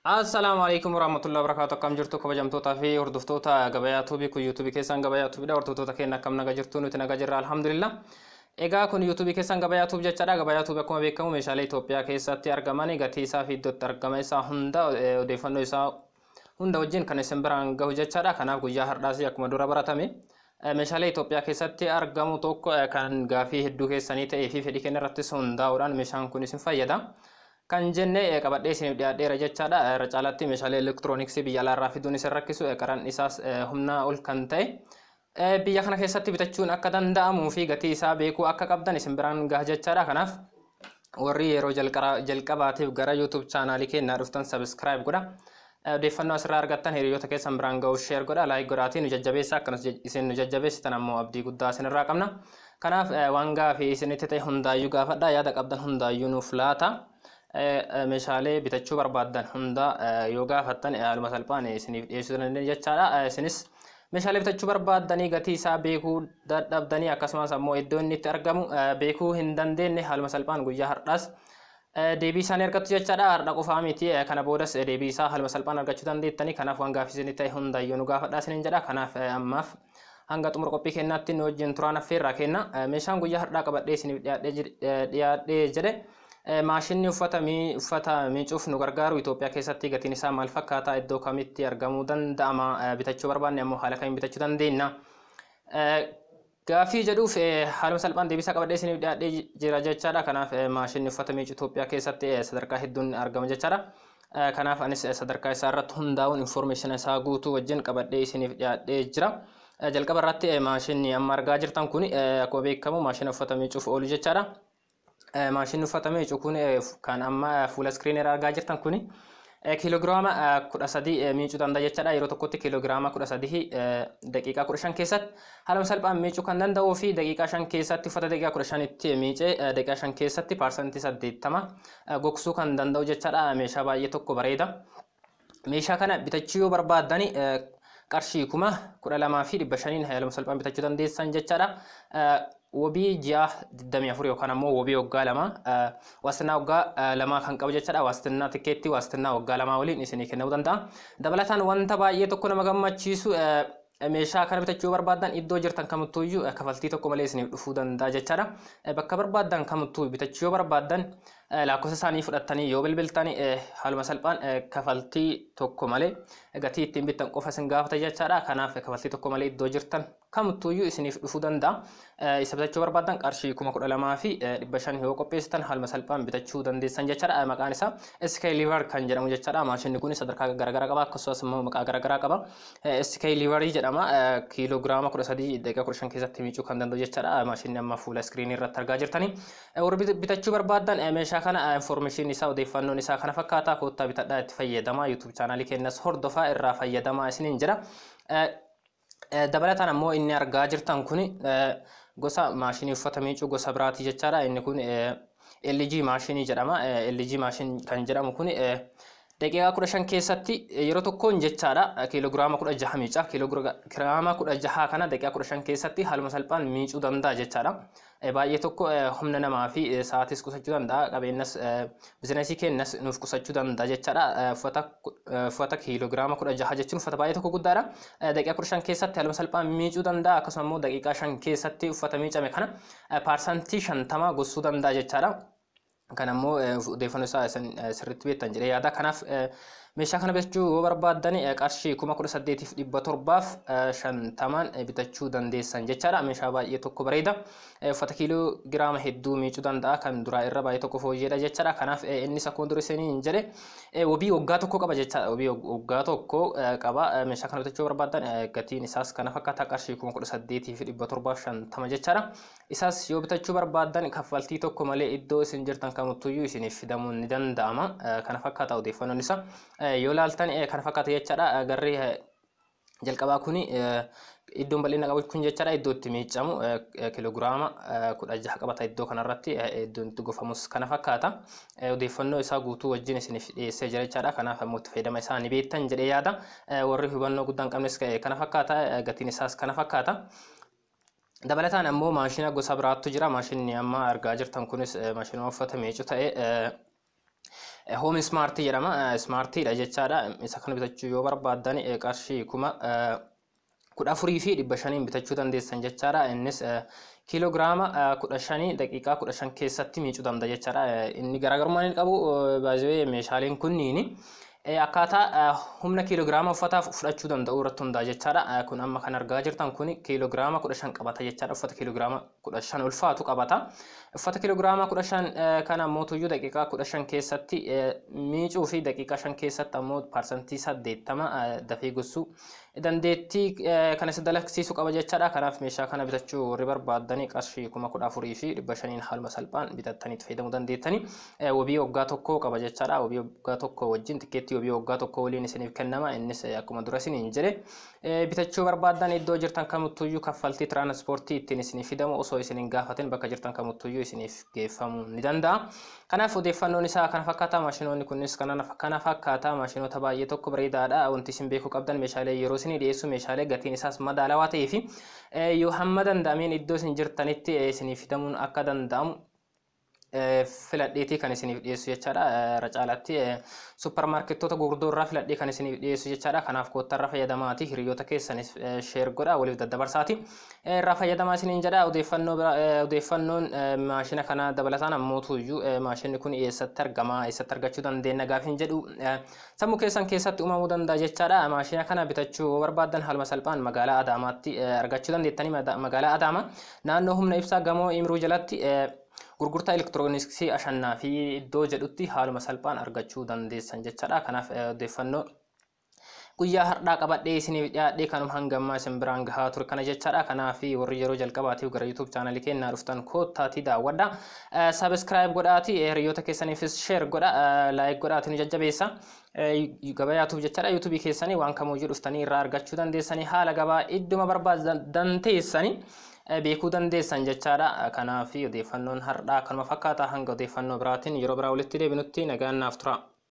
Assalaamu alaikum warahmatullahi wabarakatuh. Akkam jirtu, kabajamtootaa fi hordoftoota Gabayaa Tuubii? Kun yuutuubii keessan Gabayaa Tuubiidha. Hordoftoota keenya, akkam naga jirtu? Nuti naga jirra, alhamdulillah. Egaa kun yuutuubii keessan Gabayaa Tuubii jechaadha. Gabayaa Tuubii akkuma beekamu meeshaalee Itoophiyaa keessatti argaman, gatii isaa fi iddootti argama isaa hunda, odeeffannoo isaa hunda wajjin kan isin biraan gahu jechaadha. Kanaaf guyyaa har'aas akkuma dura baratame meeshaalee Itoophiyaa keessatti argamu tokko kan gaafii hedduu keessanii ta'ee fi fedhii keenya irrattis hundaa'uudhaan meeshaan kun isin fayyada kan jenne qabadhee isiniif dhiyaadheera jechaadha. Irra caalaatti meeshaalee elektirooniksii biyya alaarraa fiduun isin rakkisu, qaran isaas humnaa ol kan ta'e, biyya kana keessatti bitachuun akka danda'amuu fi gatii isaa beekuu akka qabdan isin biraan gaha jechaadha. Kanaaf warri yeroo jalqabaatiif gara YouTube chaanaalii keenyaa dhuftan subscribe godha. Odeeffannoo asirraa argattan hiriyoota keessan biraan ga'uuf share godha, like godhaatii nu jajjabeessa. Akkanas isin nu jajjabeessitan ammoo abdii guddaa isinirraa qabna. Kanaaf waan gaafii isinitti ta'e hundaayyuu gaafadha, yaada qabdan hundaayyuu nuuf laata. Meeshaalee bitachuu barbaaddan hunda yoo gaafattan haaluma salphaan isiniif dhiyeessuu dandeenya jechaadha. Isinis meeshaalee bitachuu barbaaddanii gatii isaa beekuu dadhabdanii, akkasumas ammoo iddoo inni itti argamu beekuu hin dandeenye, haaluma salphaan guyyaa har'aas deebii isaanii argattu jechaadha. Har'a qofaa miti, kana boodas deebii isaa haaluma salphaan argachuu dandeettanii. Kanaaf waan gaafii isinii ta'e hundayyuu nu gaafadhaa isiniin jedha. Kanaaf ammaaf hanga xumura qophii keenyaatti nu wajjin turaan affeerraa kenna. Meeshaan guyyaa har'aa qabadhee isiniif dhiyaadhee jedhe, maashinni uffata miicuuf nu gargaaru Itoophiyaa keessatti gatiin isaa maal fakkaata? Iddoo kamitti argamuu danda'ama? Bitachuu barbaanne ammoo haala kamiin bitachuu dandeenya? Gaafii jedhuuf haaluma salphaan deebisaa qabadhee isiniif dhiyaadhee jira jechaadha. Kanaaf maashinni uffata miicu Itoophiyaa keessatti sadarkaa hedduun argama jechaadha. Kanaaf anis sadarkaa isaa irratti hundaa'uun information isaa guutuu wajjin qabadhee isiniif dhiyaadhee jira. Jalqaba irratti maashinni amma argaa jirtan kun akkuma beekamu maashina uffata miicuuf oolu jechaadha. Maashinni uffata miicu kun kan amma fuula iskiriinii irra argaa jirtan kun kiiloogiraama 13 miicuu danda'a jechaadha. Yeroo tokkotti kiiloogiraama 13 daqiiqaa 15 keessatti haaluma salphaan miicuu kan danda'uu fi daqiiqaa 5 keessatti uffata daqiiqaa 15tti miicee daqiiqaa 5 keessatti 80% gogsuu kan danda'u jechaadha. Meeshaa baay'ee tokko bareeda. Meeshaa kana bitachuu yoo barbaaddani qarshii 12,500n haaluma salphaan bitachuu dandeessan jechaadha. Wabii ji'a 24 yookaan ammoo wabii waggaa 2, waastinaa waggaa 2 kan qabu jechaadha. Waastinaa tikkeettii waastinaa waggaa 2 waliin isinii kennamuu danda'a. Dabalataan wanta baay'ee tokko nama gammachiisu, meeshaa kana bitachuu barbaaddan iddoo jirtan kamittuuyyuu kafaltii tokko malee isiniif dhufuu danda'a jechaadha. Bakka barbaaddan kamittuu bitachuu yoo barbaaddan lakkoofsa isaanii fudhattanii yoo bilbiltan haaluma salphaan kafaltii tokko malee gatii ittiin bittan qofa isin gaafata jechaadha. Kanaaf kafaltii tokko malee iddoo jirtan kamittuuyyuu isiniif dhufuu danda'a. Isa bitachuu barbaaddan qarshii 12,500 yoo qopheessitan haaluma salphaan bitachuu dandeessan jechaadha. Maqaan isaa SK Liver kan jedhamu jechaadha. Maashinni kun sadarkaa garaagaraa qaba, akkasumas immoo maqaa garaagaraa qaba. SK Liverii jedhama. Kiiloogiraama 13 daqiiqaa 15 keessatti miicuu kan danda'u jechaadha. Maashinni amma fuula iskiriinii irratti argaa jirtani. Warri bitachuu barbaaddan meeshaa kana information isaa, odeeffannoon isaa kana fakkaata. Koottaa bitadhaa, itti fayyadamaa. YouTube chaanaalii keenyas hordofaa, irraa fayyadamaa isiniin jedha. Dabalataan ammoo inni argaa jirtan kun gosa maashinii uffata miicuu gosa biraati jechaadha. Inni kun LG maashinii jedhama. LG machine kan jedhamu kun daqiiqaa 15 keessatti yeroo tokkoon jechaadha kiiloogiraama 16 miica. Kiiloogiraama 16 kana daqiiqaa 15 keessatti haaluma salphaan miicuu danda'a jechaadha. Baay'ee tokko humna namaa fi sa'aatis qusachuu danda'a. Qabeenyas bizinesii keenyas nuuf qusachuu danda'a jechaadha. Uffata kiiloogiraama 16 jechuun uffata baay'ee tokko guddaadha. Daqiiqaa 15 keessatti haaluma salphaan miicuu danda'a. Akkasuma immoo daqiiqaa 5 keessatti uffata miicame kana 50% gogsuu danda'a jechaadha. Kan ammoo odeeffannoo isaa sirriitti beektan jedhee yaada. Kanaaf meeshaa kana bitachuu yoo barbaaddan qarshii 18,750n bitachuu dandeessan jechaadha. Meeshaa baay'ee tokko bareeda. Uffata kiiloo giraama hedduu miicuu danda'a. Kan duraa irra baay'ee tokko fooyyeedha jechaadha. Kanaaf innis akkuma dura isiniin jedhe wabii waggaa 1 qaba jechaadha. Wabii waggaa 1 qaba. Meeshaa kana bitachuu barbaaddan gatiin isaas kana fakkaata, qarshii 18,750 jechaadha. Isaas yoo bitachuu barbaaddan kaffaltii tokko malee iddoo isin jirtan kamittuyyuu isiniif fidamuun ni danda'ama. Kana fakkaata odeeffannoon isaa. Yoo ilaaltan kana fakkaata jechaadha. Garri jalqabaa kuni iddoon bal'ina qabu kun jechaadha, iddoo itti miicamu kiloogiraama 16 qabata. Iddoo kanarratti iddoon itti gofamus kana fakkaata. Odeeffannoo isaa guutuu wajjin isiniif dhiyeessee jira jechaadha. Kanaaf ammoo itti fayyadama isaa ni beektan jedhee yaada. Warri hubannoo guddaa hin qabnes kana fakkaata. Gatiin isaas kana fakkaata. Dabalataan ammoo maashina gosa biraattu jira. Maashinni amma argaa jirtan kunis maashina uffata miicu ta'e Home Smart jedhama. Smartiidha jechaadha. Isa kana bitachuu yoo barbaaddan qarshii 14,500n bitachuu dandeessan jechaadha. Innis kiiloogiraama 15 daqiiqaa 15 keessatti miicuu danda'a jechaadha. Inni garaagarummaa inni qabu baay'ee meeshaaleen kunniin akkaataa humna kiiloogiraama uffataa fudhachuu danda'u irratti hundaa'a jechaadha. Kun amma kan argaa jirtan kun kiiloogiraama 15 qabata jechaadha. Uffata kiiloogiraama 15 ulfaatu qabata. Uffata kiiloogiraama 15 kana ammoo tuyyuu daqiiqaa 15 keessatti miicuu fi daqiiqaa 5 keessatti ammoo 80% dafee gogsuu dandeettii kan isa dalagsiisu qaba jechaadha. Kanaaf meeshaa kana bitachuu warri barbaaddanii qarshii 14,500n haaluma salphaan bitattanii itti fayyadamuu dandeettanii. Wabii waggaa 1 qaba jechaadha. Wabii waggaa 1 wajjin, tikkeettii wabii waggaa 1 waliin isiniif kennama. Innis akkuma dura isiniin jedhe, bitachuu barbaaddan iddoo jirtan kamittuyyuu kaffaltii tiraanspoortii ittiin isiniif fidamu osoo isin hin gaafatin bakka jirtan kamittuyyuu isiniif geeffamuu ni danda'a. Kanaaf odeeffannoon isaa kana fakkaata. Maashinoonni kunis kana fakkaata. Maashinoota baay'ee tokko bareedaadha. Wanti isin beekuu qabdan, meeshaalee yeroo isinii dhiyeessu meeshaalee gatiin isaas madaalawaa ta'ee fi yoo hamma danda'ameen iddoo isin jirtanitti isiniif fidamuun akka danda'amu filadheetii kan isiniif dhiyeessu jechaadha. Irra caalaatti supparmaarkettoota gurguddoo irraa filadhee kan isiniif dhiyeessu jechaadha. Kanaaf koottaa irraa fayyadamaati. Hiriyoota keessanis share godha, waliif daddabarsaati. Irraa fayyadamaa isiniin jedha. Odeeffannoo odeeffannoon maashina kana dabalataan ammoo tuyyuu maashinni kun eessatti argama, eessatti argachuu dandeenya gaafiin jedhu sammuu keessan keessatti uumamuu danda'a jechaadha. Maashina kana bitachuu yoo barbaaddan haaluma salphaan magaalaa Adaamaatti argachuu dandeettanii. Magaalaa Adaamaa, naannoo humna ibsaa, gamoo Imruu jalatti, gurgurtaa elektirooniksii Ashannaa fi iddoo jedhutti haaluma salphaan argachuu dandeessan jechaadha. Kanaaf odeeffannoo guyyaa har'aa qabadhee isiniif dhiyaadhee kanuma hangammaa isin biraan gahaa ture kana jechaadha. Kanaaf warri yeroo jalqabaatiif gara YouTube chaanalii keenyaa dhuftan koottaatii daawwadha. Subscribe godhaati, hiriyoota keessaniifis share godha, like godhaati nu jajjabeessa. Gabayaatuuf jechaadha. YouTubeii keessanii waan kamuyyuu dhuftanii irraa argachuu dandeessanii, haala gabaa idduma barbaadan teessanii beekuu dandeessan jechaadha. Kanaaf odeeffannoon har'aa kanuma fakkaata. Hanga odeeffannoo biraatiin yeroo biraa walitti deebinutti nagaan naaf tura.